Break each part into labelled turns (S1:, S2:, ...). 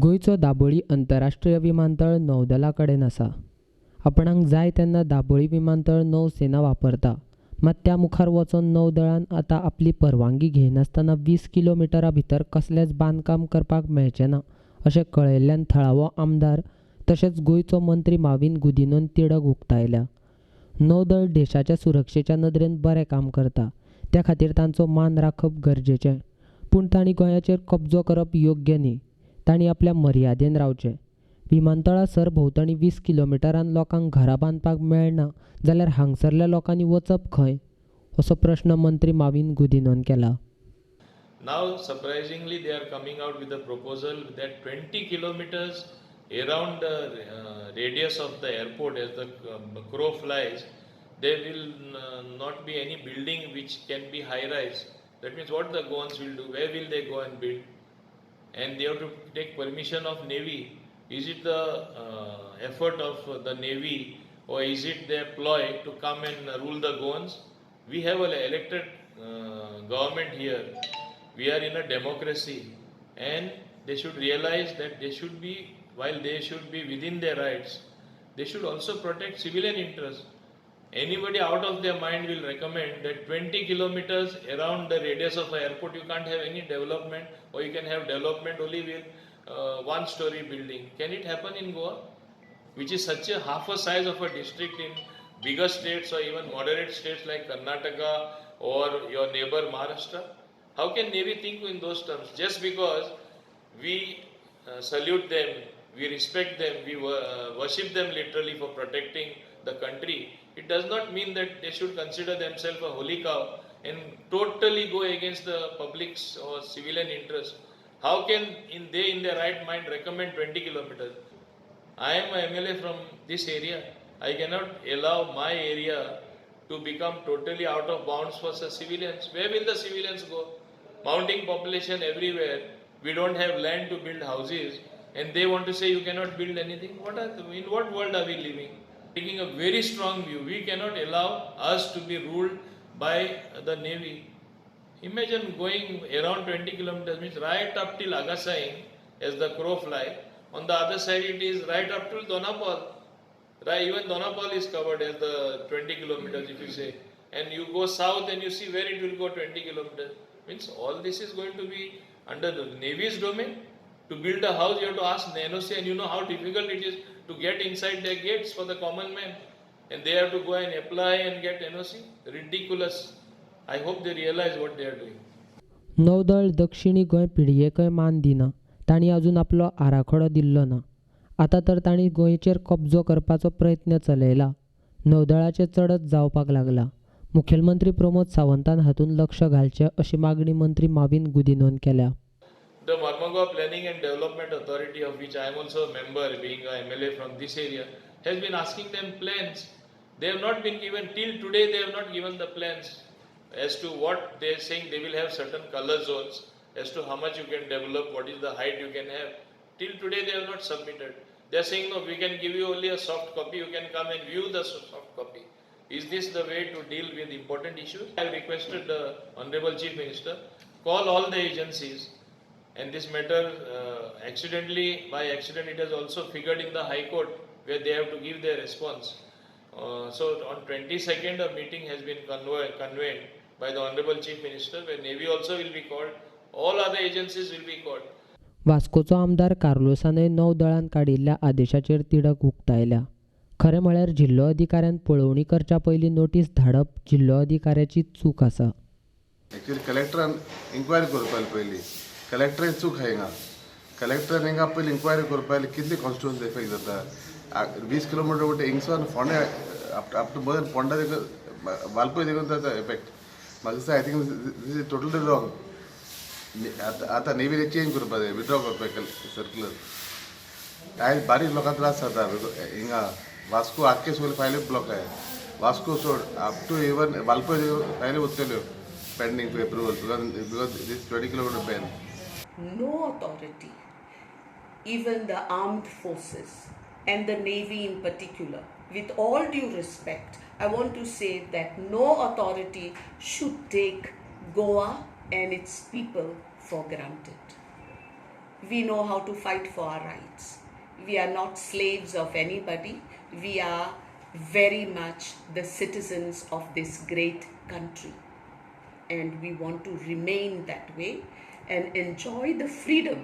S1: गोंयचो दाबोळी अंतरराष्ट्रीय विमानतळ नौदला कडेन आसा. आपणाक जाय तेन्ना दाबोळी विमानतळ नौसेना वापरता. मात त्या मुखार वचोन नौदळान आतां आपली परवानगी घेयनासतना 20 किलोमिटरा भितर कसलेंच बांदकाम करपाक मेळचें ना अशें कळयल्ल्यान थळावो आमदार तशेंच गोंयचो मंत्री माविन गुदिन्होन तिडक उक्तायल्या. नौदळ देशाच्या सुरक्षेच्या नदरेन बरें काम करता, त्या खातीर तांचो मान राखप गरजेचें, पूण तांणी गोंयाचेर कब्जो करप योग्य न्ही. तांणी आपल्या मर्यादेन रावचें. विमानतळा सरभोंवतणी 20 किलोमिटरान लोकांक घरां बांदपाक मेळना जाल्यार हांगसरल्या लोकांनी वचप खंय, असो प्रश्न मंत्री माविन गुदिन्होन केला.
S2: Now, surprisingly, they are coming out with a proposal that 20 kilometers around the radius of the airport, as the crow flies, there will not be any building which can be high rise. That means what the Goans will do, where will they go and build? And they have to take permission of Navy. Is it the effort of the Navy or is it their ploy to come and rule the Goans? We have an elected government here. We are in a democracy, and they should realize that they should be, while they should be within their rights, they should also protect civilian interests. Anybody out of their mind will recommend that 20 kilometers around the radius of an airport you can't have any development, or you can have development only with one story building. Can it happen in Goa, which is such a half a size of a district in bigger states or even moderate states like Karnataka or your neighbor Maharashtra? How can Navy think in those terms? Just because we salute them, we respect them, we worship them literally for protecting the country, it does not mean that they should consider themselves a holy cow and totally go against the public's or civilian interest. How can in they in their right mind recommend 20 kilometers? I am a MLA from this area. I cannot allow my area to become totally out of bounds for the civilians. Where will the civilians go? Mounting population everywhere. We don't have land to build houses, and they want to say you cannot build anything. In what world are we living? Taking a very strong view. We cannot allow us to be ruled by the Navy. Imagine going around 20 kilometers, means right up till Agassaim as the crow fly. On the other side, it is right up till Dona Paula. Right, even Dona Paula is covered as the 20 kilometers, if you say. And you go south and you see where it will go 20 kilometers. Means all this is going to be under the Navy's domain. To build a house, you have to ask NOC, and you know how difficult it is to get inside their gates for the common man. And they have to go and apply and get NOC. Ridiculous. I hope they realize what they are doing.
S1: नौदळ दक्षिणी गोंय पिळयेकय मान दिना. तांणी अजून आपलो आराखडो दिल्लो ना. आतां तर तांणी गोंयचेर कब्जो करपाचो प्रयत्न चलयला. नौदळाचें चडच जावपाक लागला. मुखेलमंत्री प्रमोद सावंतान हातूंत लक्ष घालचें अशी मागणी मंत्री माविन गुदिन्होन केल्या.
S2: The Mormugao Planning and Development Authority, of which I am also a member, being a MLA from this area, has been asking them plans. They have not been given, till today they have not given the plans as to what they are saying. They will have certain color zones as to how much you can develop, what is the height you can have. Till today they have not submitted. They are saying, no, we can give you only a soft copy, you can come and view the soft copy. Is this the way to deal with important issues? I have requested the Honorable Chief Minister, call all the agencies, and this matter accidentally, by accident, it has also figured in the High Court where they have to give their response. So on 22nd, a meeting has been convened by the Honorable Chief Minister, where Navy also will be called, all other agencies will be called.
S1: वास्कोचो आमदार कार्लोसानय नौदळान काडिल्ल्या आदेशाचेर तिडक उक्तायल्या. खरें म्हळ्यार जिल्लो अधिकाऱ्यान पळोवणी करच्या पयलीं नोटीस धाडप जिल्लो अधिकाऱ्याची चूक आसा.
S3: एक्चुअली कलेक्टरान इन्क्वायरी करपाक पयली. कलेक्टराची चूक आहा हिंगा. कलेक्टरान हिंगा पयली इन्क्वायरी करपाक कितली कॉन्स्टिट्युन्सी इफेक्ट जाता. 20 किलोमिटर वटे हिंगसान फोंडे up to more than Ponda देखून वालपोय देखून जाता इफेक्ट. म्हाका दिसता I think this is totally wrong. आतां आतां नेवीन चेंज करपाक जाय, विड्रॉ करपाक सर्कुलर. आयज बारीक लोकांक त्रास जाता हिंगा. वास्को आख्खे सगळे फायली ब्लॉक आहे. वास्को सोड, अप टू इवन वालपोय फायली उरतल्यो pending to approval because this 20 kilometer ban.
S4: No authority, even the armed forces and the Navy in particular, with all due respect, I want to say that no authority should take Goa and its people for granted. We know how to fight for our rights. We are not slaves of anybody. We are very much the citizens of this great country, and we want to remain that way and enjoy the freedom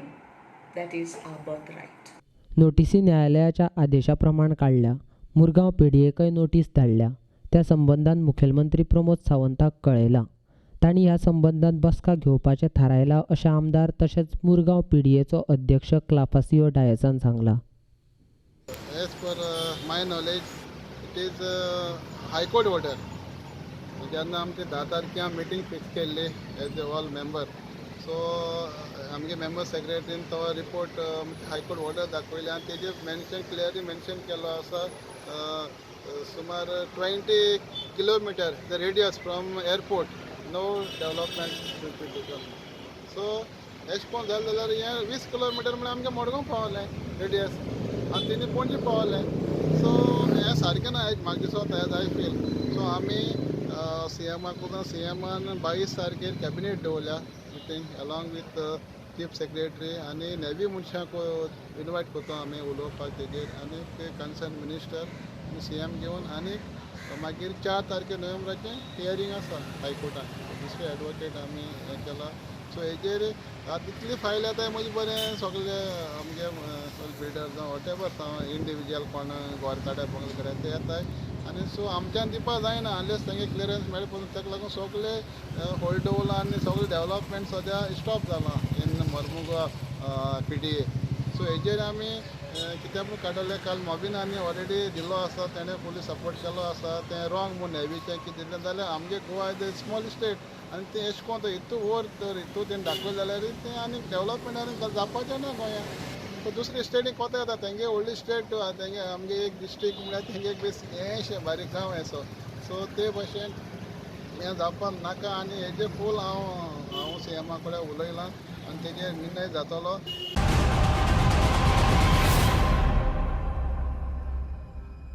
S4: that is our birthright.
S1: नोटीसी न्यायालयाच्या आदेशा प्रमाण काडल्या. Murgaon पीडीएकय notice धाडल्या. त्या संबंदान मुखेलमंत्री प्रमोद सावंताक कळयलां. तांणी ह्या संबंदान बसका घेवपाचें थारायलां अशें आमदार तशेंच मुरगांव पीडीएचो अध्यक्ष क्लाफासियो डायसान सांगलां.
S5: As per my knowledge, it is High Court order. जेन्ना आमची 10 तारखे मिटींग फिक्स केल्ली as a all member, so आमगे मेंबर सेक्रेटरीन तो रिपोर्ट हायकोर्ट ऑर्डर दाखयली आनी तेजेर मेन्शन क्लियरली मेन्शन केल्लो आसा सुमार 20 kilometer the radius from airport no development. So एशें कोन्न जालें जाल्यार हें 20 किलोमिटर म्हळ्यार आमगे मडगांव पावलें रेडियस आनी तेणी पणजे पावलें. सो हें सारकें ना म्हाका दिसता एज I feel. सो आमी सी एमाक सी एमान 22 तारखेर कॅबिनेट दवरल्या meeting along with chief secretary आनी नेवी मनशांक इनवायट करता आमी उलोवपाक तेजेर आनी कन्सर्न मिनिस्टर आनी सी एम घेवन आनी मागीर 4 तारखेर नोव्हेंबराचें हियरींग आसा हायकोर्टान. दुसरे एडवोकेट आमी हें केला. सो हेजेर आतां इतली फायल येता म्हजें बरें सगळे आमगे बिल्डर जावं what ever जावं इंडिविज्युअल कोण घर काडा बंगले काडा ते येताय आनी सो आमच्यान दिवपा जायना अनलेस तेंगे क्लियरन्स मेळ्ळे पसून. ताका लागून सगळे होल्ड दवरला आनी सगळे डेवलपमेंट सद्या स्टॉप जाला इन मर्मुगो PDA. सो हेजेर आमी कित्याक म्हूण काडलें काल मोबीन आनी ऑलरेडी दिल्लो आसा तेणें फुली सपोर्ट केलो आसा तें रॉंग म्हूण नेवीचें कितें दिलें जाल्यार आमगे Goa is a small state आनी तें एशें कोन्न हितू वयर तर हितू तेणें दाखयलें जाल्यार तें आनी डेवलपमेंट आनी जावपाचें ना गोंयांत. सो दुसरे स्टेटीक कोता येता तेंगे व्हडली स्टेट तेंगे आमगे एक डिस्ट्रिक्ट म्हळ्यार तेंगे एक बेस हें बारीक गांव येसो. सो ते भशेन हें जावपाक नाका आनी हेजेर फूल हांव सी एमा कडेन उलयलां आनी तेजेर निर्णय जातलो.